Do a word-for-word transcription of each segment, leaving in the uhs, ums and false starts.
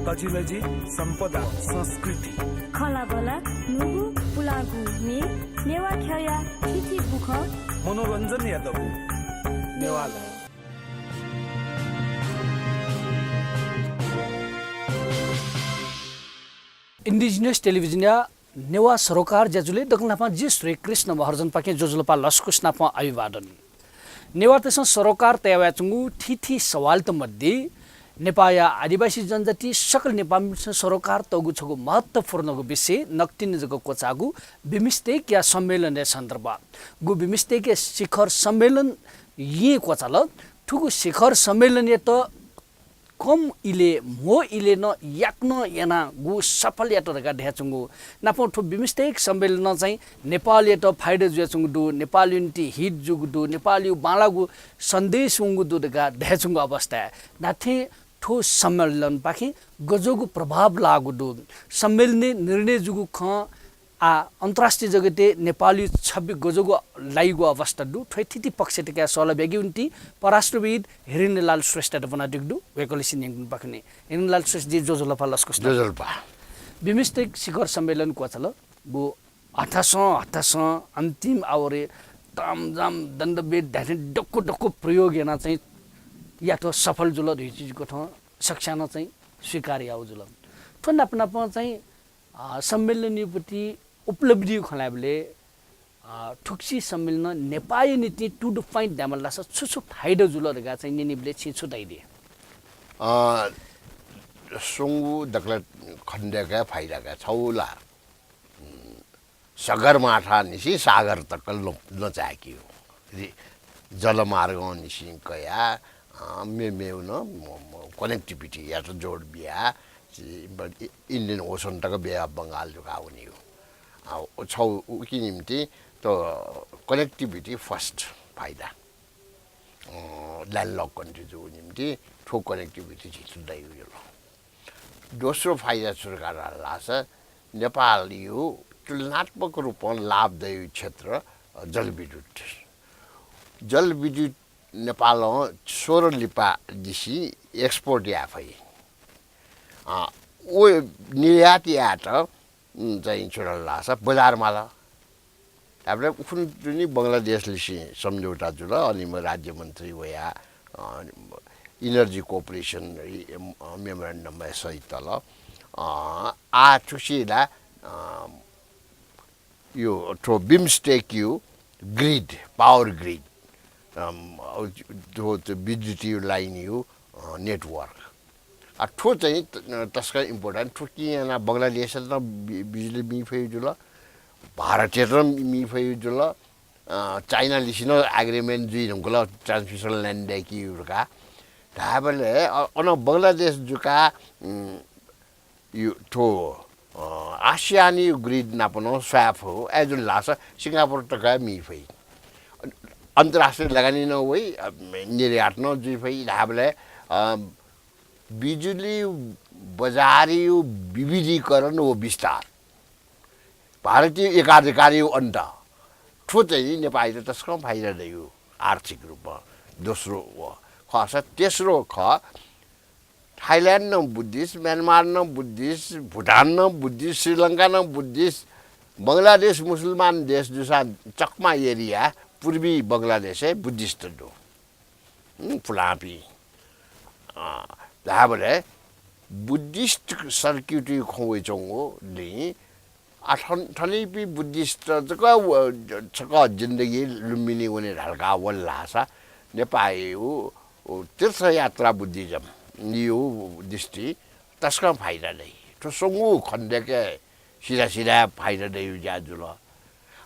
अजिलजि, सम्पदा, संस्कृति, खँल्हाबल्हा, न्हूगु पुलांगु म्ये, नेवाः ख्यःया थीथी बुखँ, मनोरञ्जनया दबू। नेवाः लय्। Indigenous Television या नेवाः सरोकार ज्याझ्वलय् दकलय् न्हापां जि श्री कृष्ण महर्जनपाखें ज्वजलपा लसकुस नापं अभिवादन। नेवाःतय्‌सं सरोकार तयावयाच्वंगु थीथी सवालत मध्ये नेपाःया आदिवासी जनजाति सकल नेपाःमिपिन्सं सरोकार तःगु छगू महत्त्वपूर्णगु विषय नकतिनि जक क्वचाःगु बिमस्टेकया सम्मेलनया सन्दर्भ। गु बिमस्टेकया शिखर सम्मेलन येँ क्वचाल। थुगु शिखर सम्मेलनयात कम इलय्, म्हो इलय् नं याकनं यानागु सफल यात धकाः धयाच्वंगु। नापं थ्व बिमस्टेक सम्मेलनं चाहिँ नेपालयात फाइदा जुयाच्वंगु दु, नेपालया निंतिं हित जूगु दु, नेपालया बांलाःगु सन्देश वंगु दु धकाः धयाच्वंगु अवस्थाय् धात्थें थ्व सम्मेलनपाखें गज्वःगु प्रभाव लाःगु दु? सम्मेलनय् निर्णय जूगु खँ आः अन्तर्राष्ट्रिय जगतय् नेपालया छवि गज्वःगु लाइगु अवस्था दु? थ्वया थीथी पक्ष तकया सल्लाह ब्यागेगु निंतिं परराष्ट्रविद् हिरेन्द्रलाल श्रेष्ठयात ब्वनादीगु दु। वय्‌कःलिसे न्यंकूगुलिं हिरेन्द्रलाल श्रेष्ठजी ज्वजलपा लसकुस। ज्वजलपा। बिमस्टेक शिखर सम्मेलन क्वचाल। गु हतासं हतासं अन्तिम आवरय् तामझाम दण्डभेद धात्थें दक्व दक्व प्रयोग यानाः चाहिँ यात सफल जुल धइगु चिज कथं सकस्यां नं चाहिँ स्वीकार याःगु जुल। थ्व नाप नापं चाहिँ अ, सम्मेलनया प्रति उपलब्धिया खँ ल्हायेबलय्, अ, थुगुसी सम्मेलनं नेपाःया निंतिं to the point धायेमाल धाःसा छु छु फाइदा जुल धकाः चाहिँ न्यनीबलय् छिं छु धयादी? अ, स्वंगू दकलय् खनेदय्‌काः फाइदा का छगू ला, उम्, सगरमाथानिसें सागर तक लं-, लँचाय्‌केगु। जलमार्गंनिसें कयाः, अ, मेमेगु नं म-, म-, connectivity यात जोड बियाः, सि-, ब-, इ-, Indian Ocean तक Bay of Bengal जुकाः वनीगु। अ, उ छगू उकी निंतिं त connectivity first फाइदा। अ, landlock country जूगु निंतिं थ्व connectivity झीत दइगु जुल। दोस्रो फाइदा छु धकाः धाःसा नेपालया तुलनात्मक रूपं लाभ दइगु क्षेत्र, अ, जलविद्युत। जलविद्युत नेपालं सोह्र लिपालिसे export याये फइ। अ, व निर्यात यायेत, उम्, चाहिँ छु धाल धाःसा बजार माल। ताबले उखुन्हु तुं बंगलादेशलिसे सम्झौता जुल, अनि म राज्य मन्त्री वया, अ, Energy Cooperation, अ, memorandum सही तल। अ, आ थुसी ला, अ, यो थ्व बिमस्टेक यु grid, power grid, अम, थ्व, थ्व विद्युत यु line यु, अ, network। आ, थ्व चाहिँ त-, तसकं important। थ्व किं यानाः बंगलादेशयात नं बि-, बिजुली बी फइ जुल, भारतयात नं बी फइ जुल, अ, चाइनालिसे नं agreement जुइ धुंकल, transmission line दय्‌केगु धकाः। धायेबलय्, अ, अन बंगलादेश जुकाः, उम्, यु-, थ्व, अ, आसियान यु grid नाप नं स्वाये फु। अय्‌जूगुलिं धाःसा सिंगापुर तक हे बी फइ। अन्तर्राष्ट्रिय लगानी नं वइ, अ, निर्यात नं जुइ फइ धायेबलय्, अ, बिजुली बजारयु विविधीकरण व विस्तार, भारतीय एकाधिकारयु अन्त, थ्व चाहिँ नेपालयात तसकं फाइदा दइगु आर्थिक रूपमा। दोस्रो व खःसा, तेस्रो खः, थाइल्याण्ड नं बुद्धिस्ट, म्यानमार नं बुद्धिस्ट, भुटान नं बुद्धिस्ट, श्रीलंका नं बुद्धिस्ट, बंगलादेश मुसलमान देश जूसां चकमा area, पूर्वी बंगलादेशय् बुद्धिस्ट दु। हुँ, पुलांपिं। अँ, धायेबलय् बुद्धिस्ट circuit खँ वइच्वंगु लिं, आ, थन-, थनैपिं बुद्धिस्ट जक व-, छकः जिन्दगी लुम्बिनी वने धाल का वल धाःसा नेपाःयु, उ, तीर्थयात्रा बुद्धिज्मयु दृष्टि तसकं फाइदा दइ। थ्व स्वंगू खनेदय्‌काः सिधा सिधा फाइदा दइगु ज्या जुल।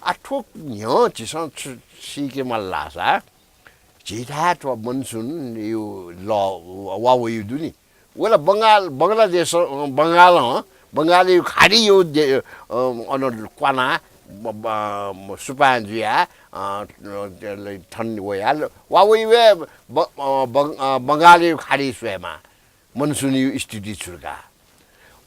आ, थ्व न्ह्यः झीसं छु सीके माल धाःसा, झीथाय् थ्व मनसुनयु लः वा वइगु दु नि। व ला बंगाल, बंगलादेश, अ, बंगालं, बंगालयु खाडीयु दे-, अ, अन क्वानाः ब-, ब-, सुपाँय् जुयाः, अ, थन वयाः वा वइ वये ब-, अ, बं-, अ, बंगालयु खाडी स्वयेमाः। मनसुनयु स्थिति छु धकाः।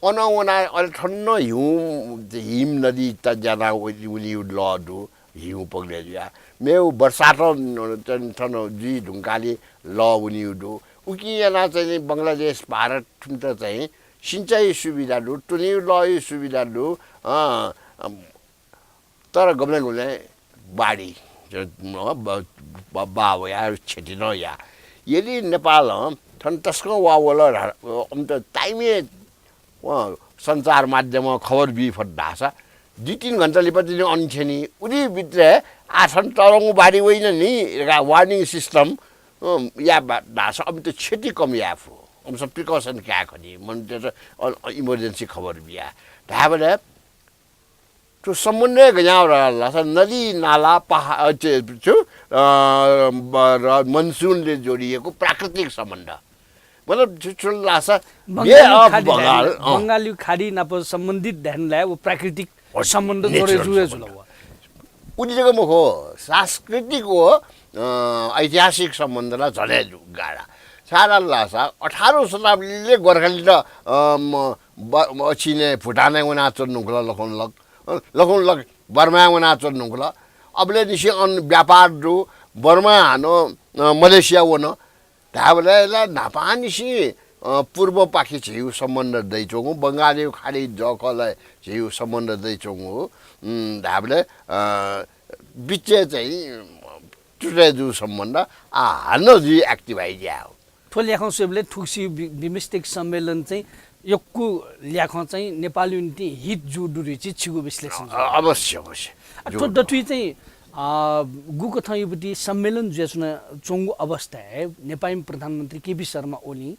अन वनाः अले थन नं हिउँ, हिम नदी त ज्यानाः वनीगु लः दु, हिउँ पग्ले जुयाः। मेगु वर्षात थन, थन जुइ धुंकाः लः वनीगु दु। उकिं यानाः चाहिँ नि बंगलादेश, भारत थुमित चाहिँ सिँचाइ सुविधा दु, तुनियु लःयु सुविधा दु, अँ, अम, तर गबलें गबलें बाढी, ब-, ब-, बाः वयाः क्षति नं याः। यदि नेपालं थन तसकं वा वल रा-, अमित time-य्, अँ, सञ्चार माध्यमं खबर बी फत धाःसा दुई तीन घण्टा लिपा तिनि अन थ्यनी। उलि भित्र आः थन तःधंगु बाढी वइन नि धकाः warning system, अँ, या बा-, धाःसा अमित क्षति कम याये फु। अमिसं precaution काये खनी। मनूतय्‌त, अ, अ, emergency खबर बिया। धायेबलय् थ्व सम्बन्धय् गज्याःगु धाःसा नदी, नाला, पहा-, अ, चे-, छु, अ, ब-, र मनसुनले जोडिएको प्राकृतिक सम्बन्ध। मतलब छु, छु धाःसा बे बंगालयु अफ खाडी बंगाल, धायेबलय्, अँ। बंगालयु खाडी नाप सम्बन्धित धायेबलय् व प्राकृतिक हो, सम्बन्ध natural जोडे जुया जुल सम्बन्ध। व। उलि जक मखु, सांस्कृतिक व, अ, ऐतिहासिक सम्बन्ध ला झनै गाढा। छाय् धाःसा अठारौँ शताब्दीले गोर्खालीत, अ, म, ब-, म, अछिने भुटानय् वनाच्वने धुंकल लखुंलक, अ, लखुंलक बर्माय् वनाच्वने धुंकल। अबलय् निसें अन व्यापार दु, बर्मा हानं, अ, मलेसिया वन। धायेबलय् ला न्हापांनिसें, अ, पूर्वपाखे झीगु सम्बन्ध दइच्वंगु, बंगालयु खाडी जःखलय् झीगु सम्बन्ध दइच्वंगु, उम्, धायेबलय्, अ, बिचय् चाहिँ तुटय् जूगु सम्बन्ध आः हानं जुइ active यायेगु। थ्व ल्याखं स्वयेबलय् थुगुसी बि-, बिमस्टेक सम्मेलन चाहिँ यक्व ल्याखं चाहिँ नेपालयु निंतिं हित जूगु दु धइगु चाहिँ छिगु विश्लेषण जुल। अ-, अवश्य, अवश्य। अ, जूगु थ्व दु। दथुइ चाहिँ, अ, गुकथं युपति सम्मेलन जुयाच्वनाच्वंगु अवस्थाय् नेपाःमि प्रधानमन्त्री केपी शर्मा ओलीं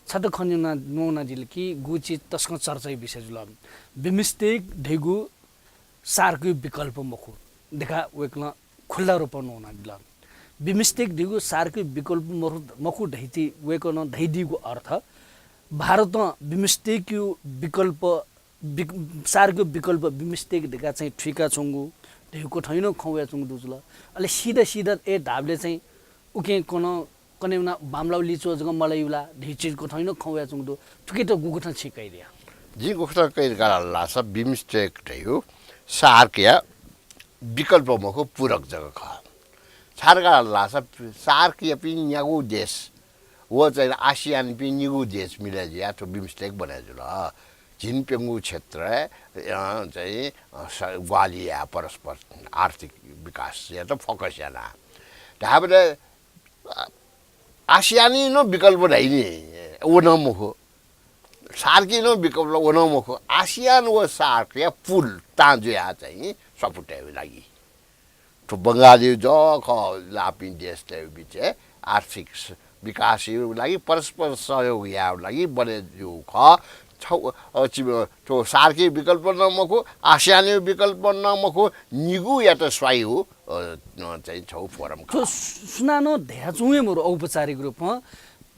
छता खँ न्यना-, न्ववानादिल कि गु चिज तसकं चर्चाया विषय जुल। बिमस्टेक धइगु सार्कयु विकल्प मखु धकाः वय्कलं खुल्ला रूपं न्ववानादिल। बिमस्टेक धइगु सार्कयु विकल्प मरु-, मखु धइति वय्कलं धयादीगु अर्थ भारतं बिमस्टेकयु विकल्प, विक-, सार्कयु विकल्प बिमस्टेक धकाः चाहिँ थुइकाच्वंगु धइगु कथंयु नं खँ वयाच्वंगु दु जुल। अले सिधा सिधा ए धाःबलय् चाहिँ उकिं कन कन्हय् वनाः बांमलाः लिच्वः जक मलाइ ला धइगु चिज कथंयु नं खँ वयाच्वंगु दु। थुकियात गुकथं छिं कयादिया? जिं गुकथं कयादिया धाःसा बिमस्टेक धइगु सार्कया विकल्प मखु, पूरक जक खः। छाय् धाःसा सार्कयापिं न्यागू देश व चाहिँ आसियानपिं निगू देश मिले जुयाः थ्व बिमस्टेक बने जुल। झिंप्यंगू क्षेत्रय्, अ, चाहिँ, अ, स-, ग्वाहालि याः परस्पर आर्थिक विकासयात focus यानाः। धायेबलय् आसियानयु नं विकल्प धाइ नि, व नं मखु। सार्कयु नं विकल्प व नं मखु। आसियान व सार्कया पुल तां जुयाः चाहिँ स्वापू तयेगु लागि। थ्व बंगालयु जःखः लाःपिं देशतय् बिचय् आर्थिक स-, विकासयु लागि परस्पर सहयोग यायेगु लागि बने जूगु खः। छौ, अ, चि-, थ्व सार्कयु विकल्प नं मखु, आसियानयु विकल्प नं मखु, निगूयात स्वाइगु, अ, अ, चाहिँ छौ forum खः। थ्व सु-, सुनानं धयाच्वंगु हे मरु औपचारिक रूपं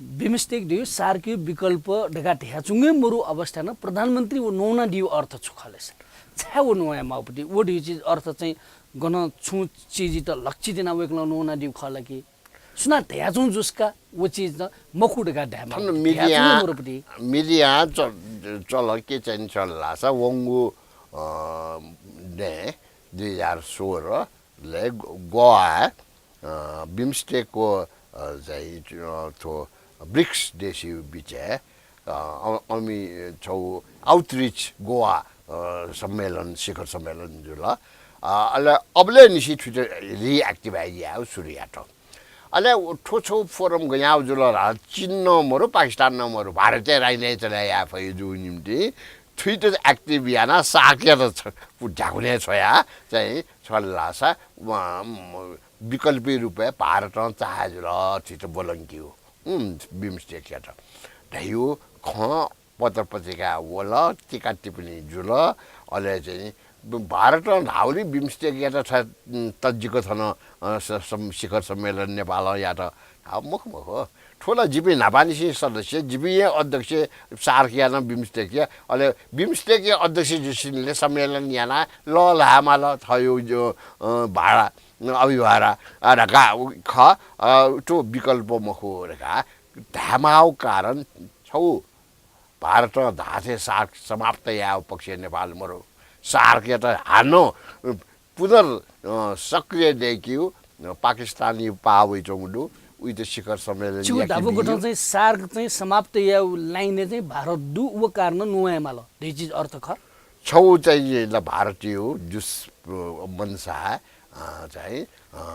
बिमस्टेक धइगु सार्कयु विकल्प धकाः धयाच्वंगु हे मरु अवस्थाय् नं प्रधानमन्त्रीं व न्ववानादीगु अर्थ छु खः ले सर? छाय् व न्ववाये माःगु पति? व धइगु चिज अर्थ चाहिँ गनं छुं चिजयात लक्षित यानाः वय्कलं न्ववानादीगु खः ला कि? सुनां धयाच्वंगु जुस का व चिज त मखु धकाः धाये माःगु थन पति? धयाच्वंगु हे media, मरु पति। Media च-, चल के चाहिँ चल धाःसा वंगु, अ, दँय् दुई हजार सोह्र ले ग-, गोवाय्, अ, बिमस्टेक व, अ, चाहिँ, अ, थ्व ब्रिक्स देशयु बिचय्, अ, अ-, अमि छौ outreach गोवा, अ, सम्मेलन, शिखर सम्मेलन जुल। अ, अले अबलय् निसें थुइत reactivate यायेगु सुरु यात। अले उ थ्व छौ forum गज्याःगु जुल धाःसा चीन नं मरु, पाकिस्तान नं मरु, भारतय् राजनीति चले याये फइ जूगु निम्तिं थुइत active यानाः सार्कयात छ-, उ ढ्याकुने छ्वयाः चाहिँ छल धाःसा, व, म, विकल्पी रूपय् भारतं चाहे जुल, थुइत ब्वलंकेगु, उम्, बिमस्टेकयात धइगु खँ पत्रपत्रिकाय् वल, टीका टिप्पणी जुल। अले चाहिँ भारतं धाःगुलिं बिमस्टेकयात छ-, उम्, तज्जिक थन, अ, स-, सम-, शिखर सम्मेलन नेपालं यात। आ, मखु, मखु। थ्व ला जिपिं न्हापांनिसें सदस्य, जिपिं हे अध्यक्ष, सार्कया नं बिमस्टेकया, अले बिमस्टेकया अध्यक्ष जुसेंलि सम्मेलन यानाः लःल्हायेमाल, थःयु जो, अ, भाडा, अ, अभिभारा, अ, धकाः उ खः, अ, थ्व विकल्प मखु धकाः धायेमाःगु कारण छौ भारतं धाःथें सार्क समाप्त यायेगु पक्षय् नेपाल मरु। सार्कयात हानं पुनर्, अ, सक्रिय दय्केगु, अ, पाकिस्तानयु पाः वइच्वंगु दु। उइत शिखर सम्मेलन छिगु याके धापू गठन चाहिँ सार्क चाहिँ समाप्त याउ लाइनय् चाहिँ भारत दु, व कारण नुवाये माल धइ चिज अर्थ खः। छौ चाहिँ ल भारतीय हो, जुस, अ, मनसा, अ, चाहिँ, अ,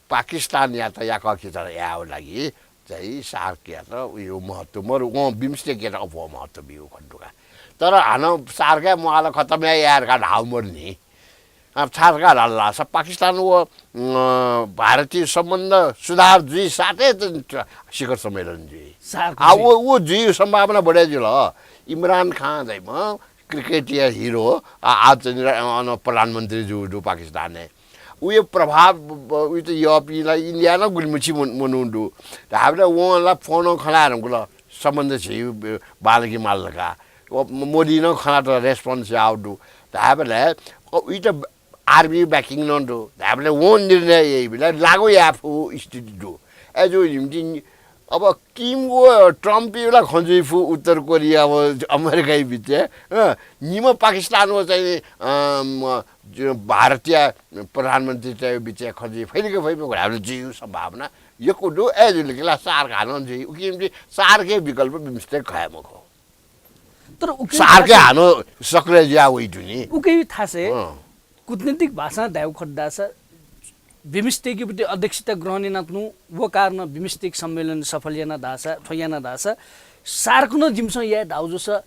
पाकिस्तानयात याकः खिचा यायेगु लागि चाहिँ सार्कयात उयो महत्त्व मरु, वं बिमस्टेकयात अप्वः महत्त्व बिउ खने दु का। तर हानं सार्कया म्वाल खतम याये याये धकाः धाउ मरु नि। अ, छाय् धकाः धाल धाःसा पाकिस्तान व, अ, भारतीय सम्बन्ध सुधार जुइ साथै त शिखर सम्मेलन जुइ। सार्क आ, जुइ। व, व जुइ सम्भावना बढे जुल। इमरान खान धाइम्ह क्रिकेटया हिरो, आ, आज चाहिँ अन प्रधानमन्त्री जू दु पाकिस्तानय्। उयो प्रभाव ब-, उइत यःपिं ला इन्डिया नं गुलिमछि मन-, मनू दु। धाःबलय् वं ला फोनं खँ ल्हाये धुंकल, सम्बन्ध झी बांलाके माल धकाः। व म-, मोदी नं खँ ल्हात, response याउ दु। धाःबलय्, अ, उइत army backing नं दु। धाःबलय् वं निर्णय याइबलय् लागू याये फु स्थिति दु। अय् जूगु निम्तिं अब किम व ट्रम्पया ला खँ जुइ फु उत्तर कोरिया व अमेरिकाया बिचय्, अँ, निम्ह पाकिस्तान व चाहिँ, अँ, म, ज-, भारतया प्रधानमन्त्रीया बिचय् खँ जुइ फइ कि फइ मखु धाःबलय् जुइगु सम्भावना यक्व दु। अय् जुल कि ला सार्क हानं जुइ। उकिं निम्तिं सार्कया विकल्प बिमस्टेक खः मखु। तर उकिं सार्क थासय् हानं सक्रिय जुया वइ दु नि। उकिं थासय् अँ। कूटनीतिक भाषां धायेगु खः धाःसा बिमस्टेकया पति अध्यक्षता ग्रहण यानातुं व कारणं बिमस्टेक सम्मेलन सफल याना धाःसा, थ्व याना धाःसा सार्क नं जिमिसं याये धाउ जूसा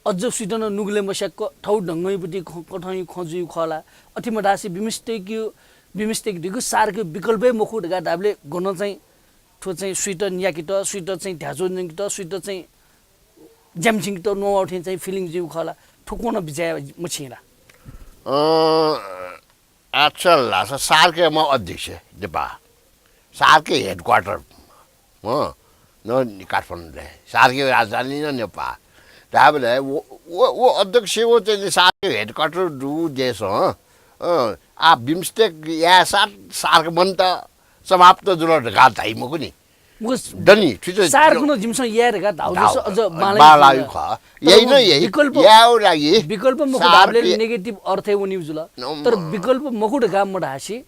अझ सुइत नं नुगलय् मस्याक्क थौ ढंगया पति ख-, कथंया खँ जुइगु खः ला? अथे मधासे बिमस्टेकया, बिमस्टेक धइगु सार्कया विकल्प हे मखु धकाः धाःबलय् गनं चाहिँ थ्व चाहिँ सुइत न्याकेत, सुइत चाहिँ ध्याच्वः न्यंकेत, सुइत चाहिँ ज्यामछिंकेत नवाउ थें चाहिँ feeling जुइगु खः ला? थ्व कोणं बिचाः याये मछिं ला? अँ, actual धाःसा सार्कया अध्यक्ष नेपाः, सार्कया headquarter, हँ, न काठमाडौँ दु, सार्कया राजधानी न नेपाः। धाःबलय् व, व, व अध्यक्ष व चाहिँ सार्कया headquarter दु देशं, अँ, आ बिमस्टेक यायेसा सार्क मन्त समाप्त जुल धकाः धाइ मखु नि। व दनि, थुइत सार्क नं जिमिसं याये धकाः धाउ धाउ, जूसा अझ बांलाइ बांलाइ जुल। खः। तर याइ व न याइ, विकल्प, याउ लागि विकल्प मखु सार्क धाःबलय् negative अर्थय् वनीगु जुल। नम- तर विकल्प मखु धकाः मधासे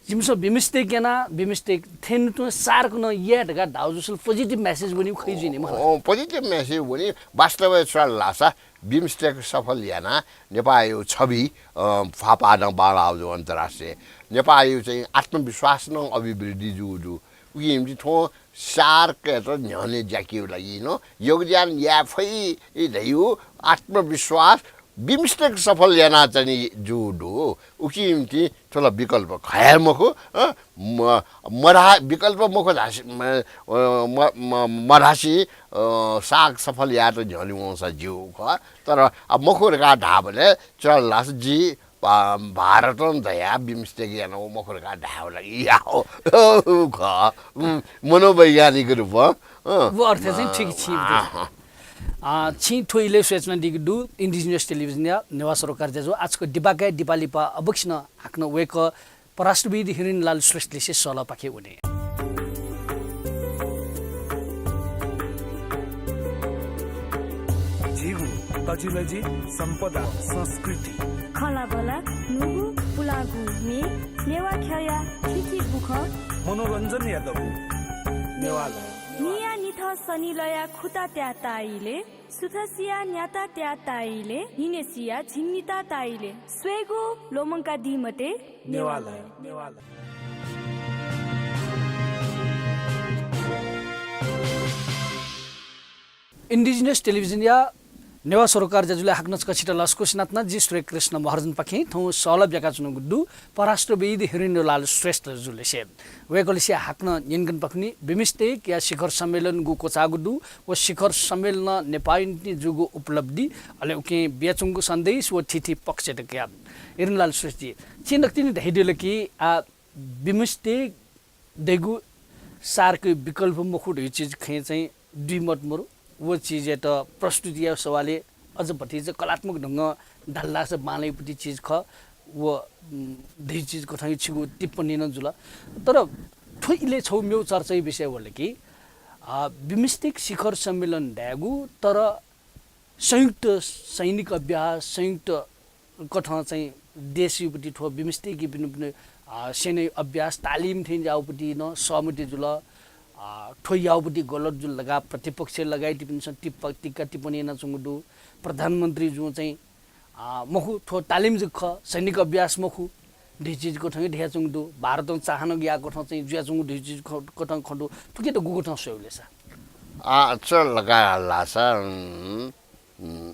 जिमिसं बिमस्टेक याना, बिमस्टेक थें तुं सार्क नं याये धकाः धाउ जूसा positive message वनीगु खइ जुइ नि मला। अँ, positive message वनी। वास्तवय् छु धाल धाःसा बिमस्टेक सफल याना नेपाःया छवि, अँ, फापादं बांलाउ जू अन्तर्राष्ट्रिय। नेपाःया चाहिँ आत्मविश्वास नं अभिवृद्धि जू दु। उकिं निम्तिं थ्वं सार्कयात न्ह्यःने ज्याकेगु लागि नं योगदान याये फइ धइगु आत्मविश्वास बिमस्टेक सफल यानाच्वनी जू दु। उकिं निम्तिं थ्व ला विकल्प खः हे मखु, अँ, म-, मधा-, विकल्प मखु धासि, म-, अ, म-, म-, मधासि, अ, सार्क सफल यायेत न्ह्यःने वंसा ज्यू खः। तर अब मखु धकाः धाःबलय् छु धाल धाःसा जि भा-, भारतं धयाः बिमस्टेक यानागु मखु धकाः धायेगु लागि याःगु खः। उम्, मनोवैज्ञानिक रूपं, अँ, व अर्थय् चाहिँ अँ, ठीक छि। अँ, अँ। अ, छिं थ्व इलय् स्वयाच्वनादीगु दु Indigenous Television-या नेवाः सरोकार ज्याझ्वः। आजको दिपाकाय् दिपालिपा अबलय् नं हाकनं वय्कः परराष्ट्रविद् हिरेनलाल श्रेष्ठलिसे सःलःपाखे वने। झीगु तजिलजि, सम्पदा, संस्कृति। खँल्हाबल्हा, न्हूगु पुलांगु म्ये, नेवाः ख्यःया थीथी बुखँ। मनोरञ्जनया दबू नेवालय। न्हिया निथं सनिलया खुता त्याः ताइले, सुथसिया न्याता त्याः ताइले, न्हिनेसिया झिंनिता ताइले। स्वयेगु ल्वःमंकादी मते। नेवालय, नेवालय। Indigenous Television-या नेवाः सरोकार ज्याझ्वलय् हाकनं छकः छित लसकुस यानाच्वना। जि सूर्यकृष्ण महर्जनपाखें थौं सःलाप याकाच्वनागु दु परराष्ट्रविद् हिरेन्द्रलाल श्रेष्ठजुलिसे। वय्कःलिसे हाकनं न्यनेकने पाखुनि बिमस्टेकया शिखर सम्मेलन गु क्वचाःगु दु, व शिखर सम्मेलनं नेपाःया निंतिं जूगु उपलब्धि, अले उकिं बियाच्वंगु सन्देश व थीथी पक्षयात कयाः। हिरेन्द्रलाल श्रेष्ठजी, छिं नकतिनि धयादिल कि, आ, बिमस्टेक धइगु सार्क विकल्प मखु धइगु चिज खँय् चाहिँ द्विमत मरु। व चिजयात प्रस्तुति यायेगु सवालय् अझ भतिचा कलात्मक ढंगं धाल धाःसा बांलाइगु चिज खः। व, उम्, धइगु चिज कथं छिगु टिप्पणी नं जुल। तर थ्व इलय् छगू मेगु चर्चाया विषय वल कि, अ, बिमस्टेक शिखर सम्मेलन धायेगु, तर संयुक्त सैनिक अभ्यास, संयुक्त कथं चाहिँ देशया पति थ्व बिमस्टेकया भिन्न भिन्न अ, सेनाया अभ्यास तालिम थें ज्याःगुपति नं सहमति जुल। अ, थ्व याःगुपति गलत जुल धकाः प्रतिपक्ष लगायतपिन्सं टिप्पा, टिक्का टिप्पणी यानाच्वंगु दु। प्रधानमन्त्री जुं चाहिँ, अ, मखु, थ्व तालिम जक खः, सैनिक अभ्यास मखु धइगु चिज कथं धयाच्वंगु दु। भारतं चाहना याःगु कथं चाहिँ जुयाच्वंगु धइगु चिज ख-, कथं खँ दु। थुकियात गुकथं स्वयेबलय् सा? आ, च लगा लासा, उम्, उम्,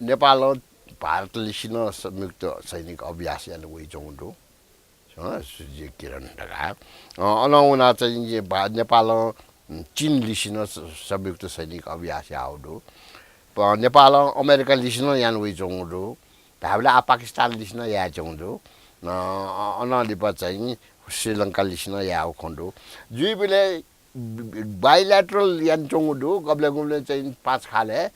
नेपालं भारत लिसिनं संयुक्त सैनिक अभ्यास याना वइच्वंगु दु। अँ, सूर्य किरण धकाः। अँ, अनं वनाः चाहिँ जे बा-, नेपालं, उम्, चीन लिसिनं स-, संयुक्त सैनिक अभ्यास याःगु दु। प-, नेपालं अमेरिका लिसिनं याना वइच्वंगु दु। धायेबलय् आ पाकिस्तान लिसिनं यानाच्वंगु दु। अँ, अ-, अनं लिपा चाहिँ श्रीलंका लिसिनं याःगु खँ दु। जुइबलय् बाइल्याटरल यानाच्वंगु दु, गबलें गुबलें चाहिँ पाँच खालय्, अ,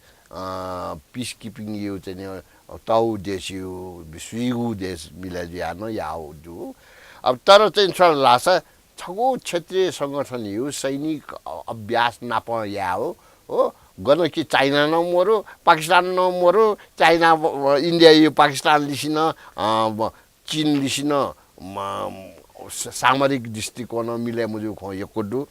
पिस किपिङ यु चाहिँ नि, अ, तःगु देशयु, सुइगु देश मिले जुयाः नं याःगु दु। अब तर चाहिँ छ धाःसा छगू क्षेत्रीय संगठनयु सैनिक अ-, अभ्यास नापं याःगु, हो, गन कि चाइना नं मरु, पाकिस्तान नं मरु, चाइना, अ, इन्डियायु पाकिस्तान लिसिनं, अ, ब-, चीन लिसिनं, म, स-, सामरिक दृष्टिकोणं मिले मजूगु खँ यक्व दु।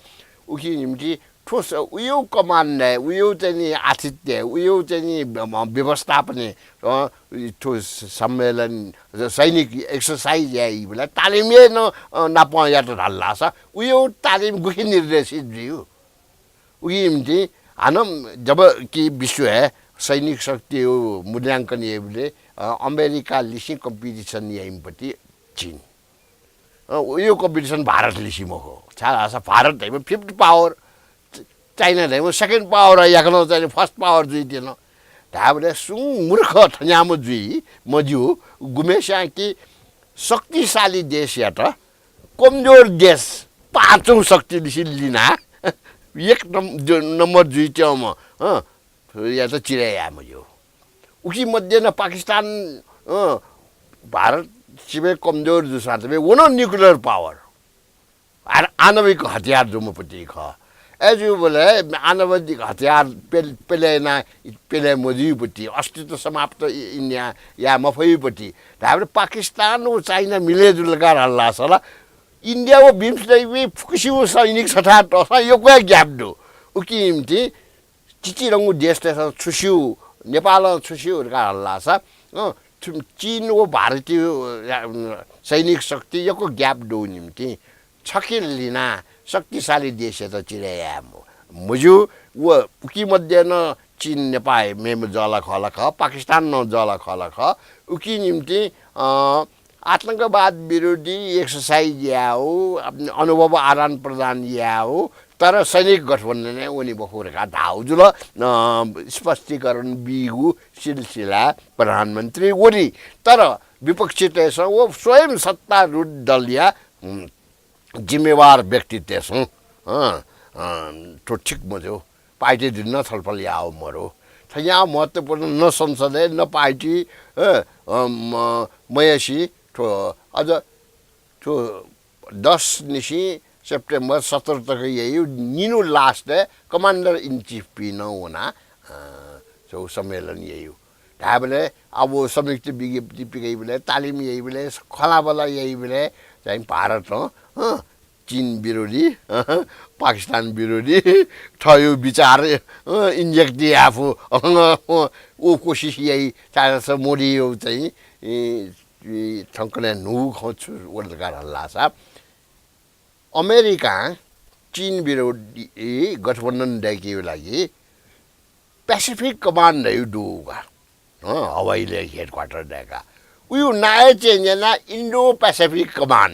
उकिं निम्ति थ्व स-, उयु कमान्डय्, उयु चाहिँ नि आतिथ्य, उयु चाहिँ नि ब-, म, व्यवस्थापनय्, अ, थ्व स-, सम्मेलन, सैनिक एक्सरसाइज याइबलय् तालिम हे नं, अ, नापं यात धाल धाःसा उयु तालिम गुखे निर्देशित जुइ? उकिं निम्ति हानं जब कि विश्वय् सैनिक शक्तियु मूल्यांकन याइबलय्, अ, अमेरिका लिसिं कम्पिटिसन याइम्ह पति चीन। अ, उयु कम्पिटिसन भारत लिसिं मखु। छाय् धाःसा भारत धाइम्ह fifth power, च-, चाइना धाइम्ह second power, याकनं चाहिँ first power जुइत्यन। धायेबलय् सुं मूर्ख थन्याम्ह जुइ मज्यू, गुम्हेस्यां कि शक्तिशाली देशयात कमजोर देश पाँचौं शक्ति लिसिं लिना एक नम-, जो नम्बर जुइत्यंम्ह, अँ, यात चिरे याये मज्यू। उकी मध्ये नं पाकिस्तान, अँ, भारत सिबें कमजोर जूसां तबे व नं nuclear power, आण-, आणविक हतियार जूम्ह पति खः। अय्जूबलय् आणविक हतियार पेल-, पेले याना, पेले मजुइपति, अस्तित्व समाप्त इ-, इन्या या मफयुपति। धायेबलय् पाकिस्तान व चाइना मिले जुल का धाल धाःसा ला इन्डिया व बिमस्टेकय् फुक्कसिगु सैनिक सथाय् तःसां यक्व हे gap दु। उकिं निम्ति चिचिधंगु देशतय्सं छु स्यू, नेपालं छु स्यू धकाः धाल धाःसा, अँ, छु-, चीन व भारतीय, अ, सैनिक शक्ति यक्व gap दु निम्ति छखे लिना शक्तिशाली देशयात चिरे याये म-, मज्यू। व उकी मध्ये नं चीन नेपाः मेम्ह जःलाखःला खः, पाकिस्तान नं जःलाखःला खः। उकी निम्ति, अ, आतंकवाद विरोधी exercise यायेगु, अनुभव आदान प्रदान यायेगु, तर सैनिक गठबन्धनय् वने मखु धकाः धाःगु जुल, अ, स्पष्टीकरण बीगु सिलसिलाय् प्रधानमन्त्री ओली। तर विपक्षीतय्सं व स्वयं सत्तारूढ दलया, उम्, जिम्मेवार व्यक्तितय्सं, अँ, अँ, थ्व ठीक मज्यू। पार्टी दुने नं छलफल यायेगु मरु। थज्याःगु महत्त्वपूर्ण न संसदय्, न पार्टी, अँ, अँ, म-, मयसि थ्व अझ थ्व दस निसें सेप्टेम्बर सत्र तक याइगु निन्हु last commander in chief पिं नं वनाः, अँ, थ्व सम्मेलन याइगु। धायेबलय् अब संयुक्त विज्ञप्ति पिकइबलय्, तालिम याइबलय्, खँल्हाबल्हा याइबलय् चाहिँ भारतं, अँ, चीन विरोधी, अँ, पाकिस्तान विरोधी थःगु विचार, अँ, inject याये फु, अँ, अँ, व कोसिस याइ, चाहेस मोदीयु चाहिँ, ए, ए, थौंकन्हय् न्हूगु खँ छु वल धकाः धाल धाःसा अमेरिकां चीन विरोधी गठबन्धन दय्केगु लागि Pacific Command धइगु दु का। हँ, हवाईले headquarter दय्काः। उयु नायः change यानाः Indo Pacific Command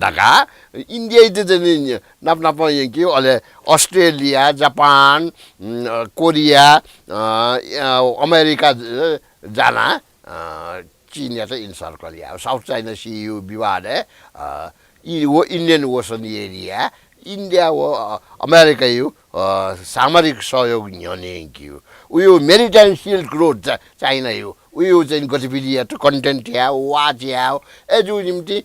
धकाः इन्डियायात चाहिँ नि नाप नापं यंकी, अले अस्ट्रेलिया, जापान, उम्, कोरिया, अ, अ, अमेरिका ज-, जानाः, अ, चीनयात encircle याः। South China Sea यु विवादय्, अ, इ-, व Indian Ocean area, इन्डिया व, अ, अमेरिकायु, अ, सामरिक सहयोग न्ह्यःने यंकीगु। उयु Maritime Silk Road चा-, चाइनायु, उयु चाहिँ गतिविधियात contain याः, watch याः, अय्जूगु निम्ति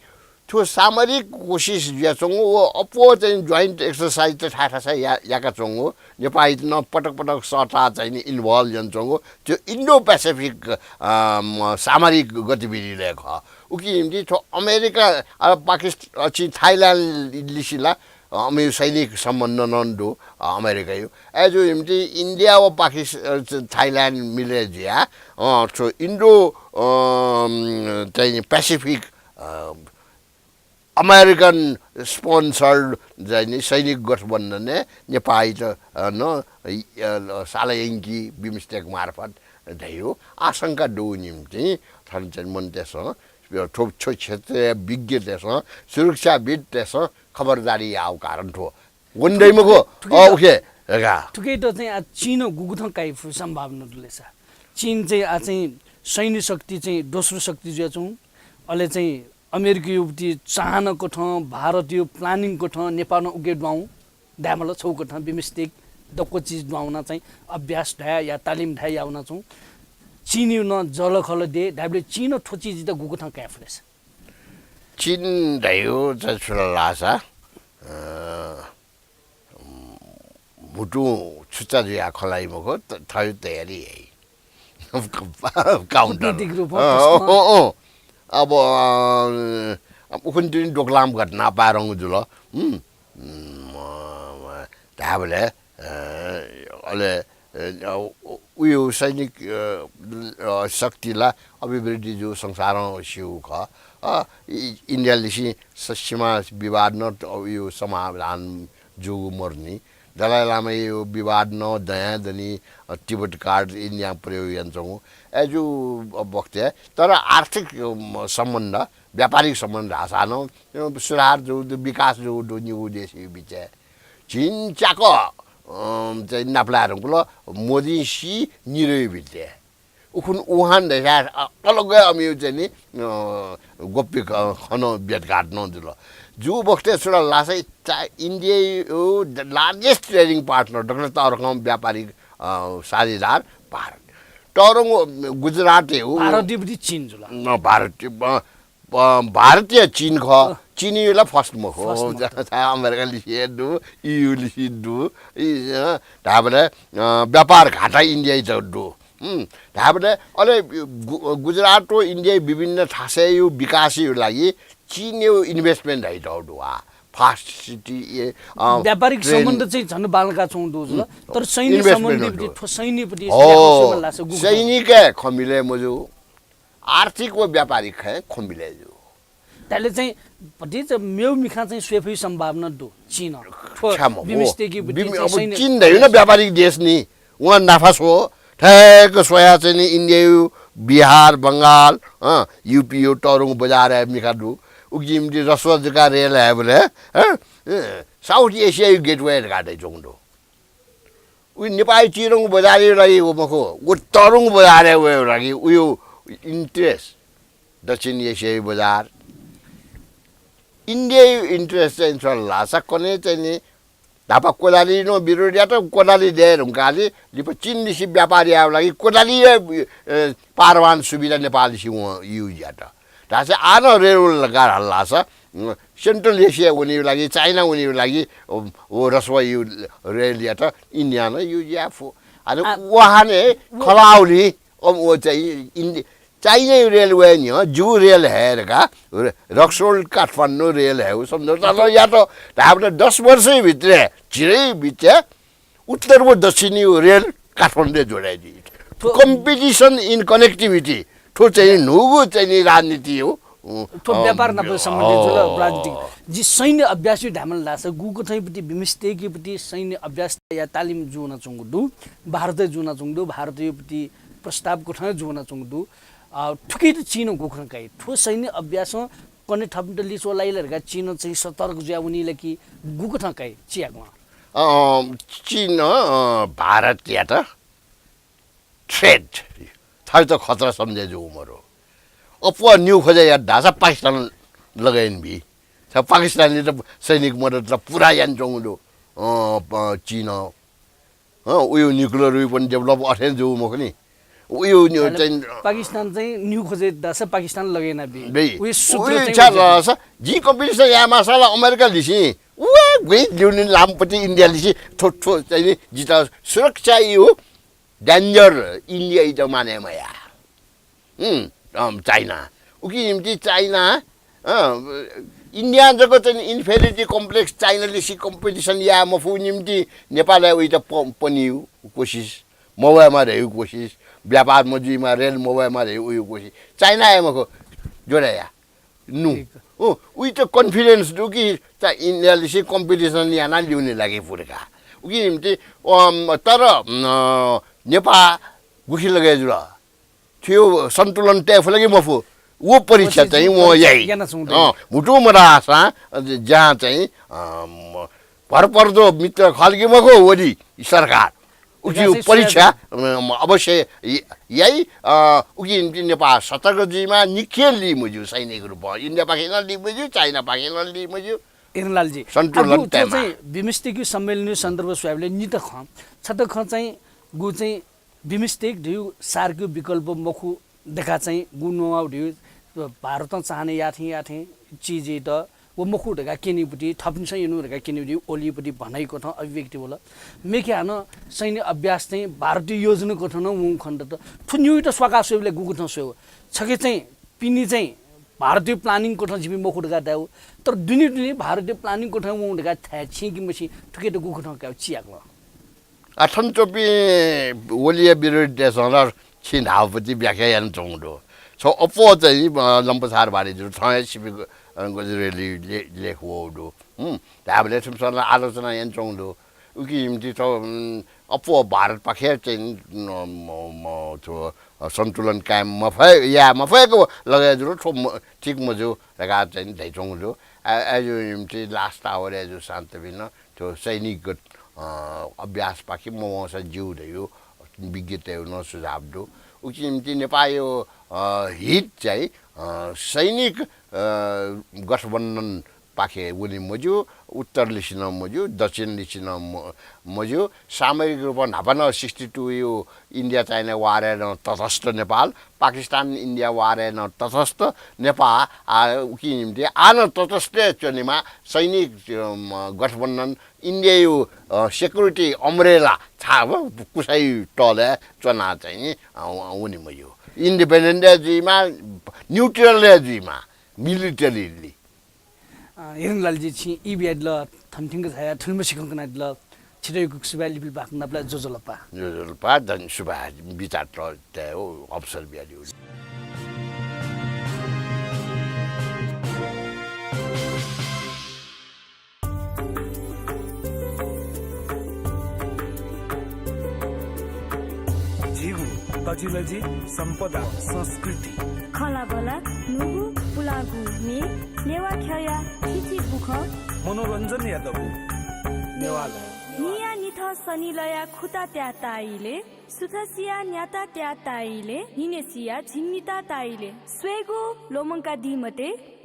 थ्व सामरिक कोसिस जुयाच्वंगु व अप्वः चाहिँ joint exercise त थाय् थासय् या-, याकाच्वंगु, नेपाःयात नं पटक पटक सःताः चाहिँ नि involve यानाच्वंगु, त्यो Indo Pacific, अ, म, सामरिक गतिविधिलय् खः। उकी निम्ति थ्व अमेरिका, अ, पाकिस्तान, अ, छि थाइल्यान्ड लिसिला, अ, अमियु सैनिक सम्बन्ध नं दु, अ, अमेरिकायु। अय्जु निम्ति इन्डिया व पाकिस-, अ, च-, थाइल्यान्ड मिले जुया, अ, थ्व इन्डो, अ, उम्, चाहिँ नि Pacific, अ, American sponsored चाहिँ नि सैनिक गठबन्धनय् नेपाःइत, अ, न, अ, साला यंकी बिमस्टेक मार्फत धयु आशंका दु निम्ति थन चाहिँ मन्तय्सं, थ्व, थ्व क्षेत्रया विज्ञतय्सं, सुरक्षाविदतय्सं खबरदारी याउ कारण थ्व। वन्दै मखु, थुके-, थुके-, अ, उखे, हेगा। थुकेत चाहिँ आ चीन गुगुथं काइफु सम्भावना दुलेसा? चीन चाहिँ आ चाहिँ सैन्य शक्ति चाहिँ दोस्रो शक्ति जुयाचुं, अले चाहिँ अमेरिकायुपति चाहना कथं, भारतयु planning कथं नेपालं उगे द्वाउँ, दायमल छौ कथं बिमस्टेक दक्व चिज द्वाउना चाहिँ अभ्यास धाय या तालिम धाय याउना छौँ। चीनयु न जलखल दे, धायबले चीन थ्व चिज जित गुगुथं काइफुलेस? चीन धयु चाहिँ छुला लासा, अ, म्हुतुं छुच्चा जुया खलाई मखु, त-, थयु तयारी याइ। Counter। कूटनीतिक रूपं अँ, प्रश्न। अँ, अँ, अँ। अब, अ, अब उखुन्तिनि डोकलाम घटना पारंगु जुल। हुँ। उम्, म, म, धायबले, अ, अले, अ, उ-, उयो सैनिक, अ, अ, शक्तिला अभिवृद्धि जु संसारं स्यू खः। अ, इ-, इन्डिया लिसिं स-, सीमा विवाद न त-, उयो समाधान जूगु मरुनि। दलाइ लामायु विवाद न दयां दनि, अ, तिब्बत card इन्डियां प्रयोग यानाच्वंगु। अय्जु बखतय्, तर आर्थिक, अ, सम्बन्ध, व्यापारिक सम्बन्ध धाःसा नं, अ, सुधार जू दु, विकास जू दु निगू देशयु बिचय्। झिंच्याक, अ, चाहिँ नापलाये धुंकल, मोदिं सी निरयु बिचय्। उखुन उहान धैसा, अ, अलग अमियु चाहिँ नि, अ, गोप्य ख-, खन भेटघाट नं जुल। जू बखतय् छुला लासा चा-, इन्डियायु the largest trading partner, दकलय् तःधंगु व्यापारिक, अ, साझेदार भारत। तःधंगु गुजरातयु भारतयु बति चीन जुल। न, भारत, अ, अ, भारतीय चीन खः। अ। चीनयु ला first मखु। First मखु। अमेरिका लिसे दु, EU लिसे दु, इ, अ, धाःबलय्, अ, व्यापार घाटा इन्डियाइत दु। हुँ, धाःबलय् अले गु-, गुजरात व इन्डियायु विभिन्न थासय्‌यु विकासयु लागि चीनयु investment धाइतौ दु आ। Fast city, ए, अ, व्यापारिक train। सम्बन्ध चाहिँ झन बांलाका छौँ दु जुल, हुँ, तर सैन्य investment सम्बन्धी दु। पति, थ्व सैन्य पति हो, सैनिक लासा गु सैनिक खँ मिले मजू। आर्थिक व व्यापारिक खँय् ख्वमिले जू। ताले चाहिँ भतिचा मेउ मिखां चाहिँ स्वये फुइ सम्भावना दु चीन। थ्व छ्याम हो। बिमस्टेकी बुद्धि बिम-, चाहिँ अब सैन्य चीन धयु न व्यापारिक देश नि। उहाँ नाफा स्व, ठ्याक्क स्वया चाहिँ नि इन्डियायु, बिहार, बंगाल, अँ, युपीयु तरुङ बजारय् मिखा दु। उकिम्ति रसुवा जुका रेल हयेबलय्, अँ, अँ, साउथ एसियायु गेटवे धकाः धइच्वंगु दु। उइ नेपाल चिरंगु बजारयु लागि व मखु, व तरुंगु बजारय् वयेगु लागि उयु interest दक्षिण एसियायु बजार। इन्डियायु interest चाहिँ छ लासा कने चाहिँ नि न्हापा कोदालिं नं विरोध यात, कोदालि दये धुंकालि लिपा चीनलिसे व्यापार यायेगु लागि कोदालिया, ए, पारवान सुविधा नेपाललिसे वं use यात। धाःसा आः नं रेल लगार हल्लासा, अ, सेन्ट्रल एसिया वनेगु लागि, चाइना वनेगु लागि, अ, व रसुवायु रेल यात इन्डियां नं use याये फु। अले आ, वहाने व खलाउली, अ, व चाहिँ इन्डि-, चाइनायु रेल वये न्ह्यः जिगु रेल हये धकाः र-, रक्सोल काठमाडौं रेल हयेगु सम्झौता नं यात। धाःबलय् दस वर्षयु भित्रय् झिरै बिचय् उत्तर व दक्षिणयु रेल काठमाडौंय् जोडाइ जुइ। थ्व competition in connectivity, थ्व चाहिँ न्हूगु चाहिँ नि राजनीतियु, अ, थ्व अ, व्यापार नाप सम्बन्धित जुल, अ, राजनीतिक। जि सैन्य अभ्यासयु धायेमाल धाःसा गुकथंयु पति बिमस्टेकयु पति सैन्य अभ्यास या तालिम जुनाच्वंगु दु, भारतय् जुनाच्वंगु दु, भारतयु पति प्रस्ताव कथं जुनाच्वंगु दु। अ, थुकित चीनं गुकथं काइ? थ्व सैन्य अभ्यासं कने थपंत लिच्वः लाइ ला धकाः चीनं चाहिँ सतर्क जुया वनी ला कि गुकथं काइ चियाक्वं? अ, चीनं, अ, भारतयात threat, थःत खतरा सम्झे जूगु मरु। अप्वः न्यू खोजे यात धाःसा पाकिस्तान लगायन बी। छ पाकिस्तानले त सैनिक मदत त पुरा यानाच्वंगु दु। अ, प-, चीनं। अँ, उयो nuclear weapon develop अथें जू मखु नि। उयो नि-, अले चाहिँ पाकिस्तान चाहिँ न्यू खोजे धाःसा पाकिस्तान लगेना बी। बी। उयो सूत्र उयो चाहिँ छ्या उयो लासा, जि competition याये मासा ला अमेरिका लिसिं। उए गुइ ल्युनि लामपति इन्डिया लिसिं थो, थो चाहिँ नि जिता सुरक्षा यु danger इन्डियाइत माने मया। हुँ, अम, चाइना। उकी निम्ति चाइना, अँ, इन्डियां जक चाहिँ inferiority complex, चाइनालिसे competition याये मफु निम्ति नेपालय् उइत प-, पनियु कोसिस, मवयेमा धयु कोसिस, व्यापार मजुइमा, रेल मवयेमा धयु उयु कोसिस। चाइना हे मखु, जोडा या। नु। ठीक। ओ, उइत confidence दु कि चा-, इन्डियालिसे competition याना लिउने लागि पुरका। उकी निम्ति, अम, तर, अम, नेपा गुखी लगे जुल। थ्यो सन्तुलन तये फु लगे मफु। वो परीक्षा वो चाहिँ वो याइ। याना छौँ अँ, भुटु मरासा, अ, जहाँ चाहिँ, अम, भरपर्दो मित्र खलगे मखु वली सरकार। उज्यू परीक्षा, अम, अवश्य य-, याइ, अ, उकी निम्ति नेपा सतर्क जुइमा, निखे ली मज्यू सैनिक रूपं। इन्डिया पाखें नं ली मज्यू, चाइना पाखें नं ली मज्यू। हिरणलालजी, सन्तुलन अब थ्व तयेमा। चाहिँ बिमस्टेकयु सम्मेलनयु सन्दर्भ स्वयाबलय् नित खँ, छत खँ चाहिँ गु चाहिँ बिमस्टेक धयु सार्कयु विकल्प मखु धका चाहिँ गु नवाउ धयु भारतं चाहना याथें याथें चिजयत व मखु धका क्यनीपति, थपिन्सं यनु धका क्यनीपति, ओलीपति भनाइ कथं अभिव्यक्ति वल। मेखे हानं सैन्य अभ्यास चाहिँ भारतीय योजना कथं नं वं खन दत। थु न्यूइत स्वाका स्वयेबलय् गु कथं स्वयेव? छखे चाहिँ पिनि चाहिँ भारतीय planning कथं जिमि मखु धका दायु। तर दुने दुने भारतीय planning कथं वं धका थाय् छिं कि मछि थुकेत गु कथं कायु चियाकल? अथन च्वपि ओलिया विरोधी देशं ला छिं धावपति व्याख्या यान चंगु दु। छ अप्वः चाहिँ, अ, लम्पसार बारी जु, थं हे सिपि ग-, अ, गजुरेली ले-, लेख वउ दु। हुँ, धाबले थुमसन ला आलोचना यान चंगु दु। उकी निम्ति छ, उम्, अप्वः भारत पाखे चाहिँ, न, म, म, थ्व, अ, सन्तुलन कायम मफय, या मफयक लगे जुल, थ्व म, ठीक मजु धका चाहिँ धै चंगु दु। आ, आ, जु निम्ति लास तावरे जु शान्त बिन थ्व सैनिकगत, अ, अभ्यासपाखे मवंसा ज्यू धयु विज्ञतयु नं सुझाव दु। उकी निम्ति नेपायु, अ, हित चाहिँ, अ, सैनिक, अ, गठबन्धन पाखे वने मज्यू, उत्तरलिसे नं मज्यू, दक्षिणलिसे नं म-, मज्यू। सामरिक रूपं न्हापा नं sixty two यु इन्डिया चाइना वारय् नं तटस्थ नेपाल, पाकिस्तान इन्डिया वारय् नं तटस्थ नेपा, आ, उकी निम्ति आ नं तटस्थ च्वनेमा सैनिक, अम, गठबन्धन इन्डियायु, अ, security umbrella छाप कुसाइ तले च्वना चाहिँ, अ, वने मज्यू। Independent जुइमा, neutral जुइमा, militarily। अ, हिरणलालजी छिं ई बियादिल, थन थिंक झाया थुलिमछि खँ कनादिल, छितयु सुभाय् लिपिल बाखं नापला ज्वजलपा। ज्वजलपा, धन सुभाय् बिचात तयु अवसर बियादिउ। झीगु तजिलजि सम्पदा संस्कृति। खँल्हाबँल्हा न्हूगु पुलांगु म्ये, नेवाः ख्यःया थीथी बुखँ। मनोरञ्जनया दबू नेवाः लय्। निया निथं सनिलया खुता त्या ताइले, सुथसिया न्याता त्या ताइले, निनेसिया झिंनिता ताइले। स्वयेगु ल्वःमंकादी मते।